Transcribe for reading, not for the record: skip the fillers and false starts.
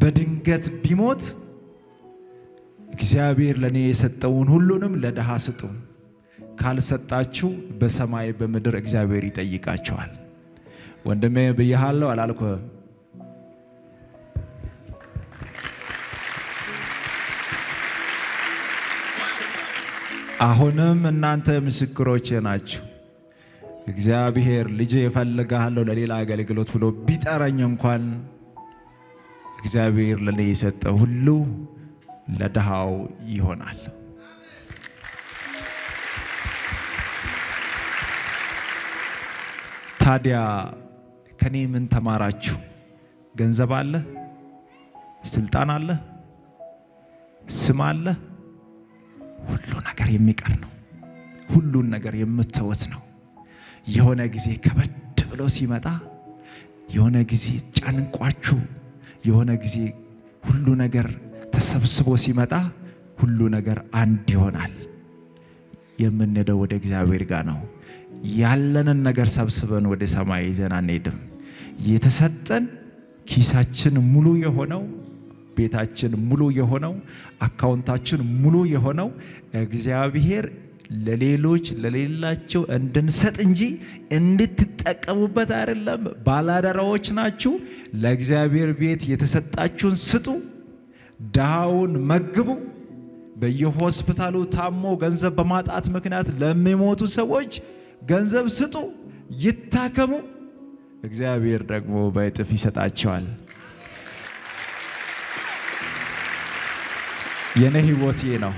በድንገት ቢሞት እግዚአብሔር ለእኔ የሰጠውን ሁሉንም ለድሃ ስጡ። ካልሰጣችሁ በሰማይ በምድር እግዚአብሔር ይጠይቃቸዋል። ወንድሜ ብያሃለሁ አላልኩህም? አሁንም እናንተ ምስክሮቼ ናችሁ። እግዚአብሔር ልጄ እፈልግሃለሁ ለሌላ አገልግሎት ብሎ ቢጠራኝ እንኳን እግዚአብሔር ለእኔ የሰጠ ሁሉ ለድሃው ይሆናል። ታዲያ ከኔ ምን ተማራችሁ? ገንዘብ አለ፣ ስልጣን አለ፣ ስም አለ። ሁሉ ነገር የሚቀር ነው። ሁሉን ነገር የምትተውት ነው። የሆነ ጊዜ ከበድ ብሎ ሲመጣ፣ የሆነ ጊዜ ጨንቋችሁ፣ የሆነ ጊዜ ሁሉ ነገር ተሰብስቦ ሲመጣ ሁሉ ነገር አንድ ይሆናል። የምንሄደው ወደ እግዚአብሔር ጋር ነው። ያለንን ነገር ሰብስበን ወደ ሰማይ ይዘን አንሄድም። የተሰጠን ኪሳችን ሙሉ የሆነው፣ ቤታችን ሙሉ የሆነው፣ አካውንታችን ሙሉ የሆነው እግዚአብሔር ለሌሎች ለሌላቸው እንድንሰጥ እንጂ እንድትጠቀሙበት አይደለም። ባላደራዎች ናችሁ። ለእግዚአብሔር ቤት የተሰጣችሁን ስጡ፣ ድሃውን መግቡ። በየሆስፒታሉ ታሞ ገንዘብ በማጣት ምክንያት ለሚሞቱ ሰዎች ገንዘብ ስጡ፣ ይታከሙ። እግዚአብሔር ደግሞ በእጥፍ ይሰጣቸዋል። የኔ ህይወት ይሄ ነው።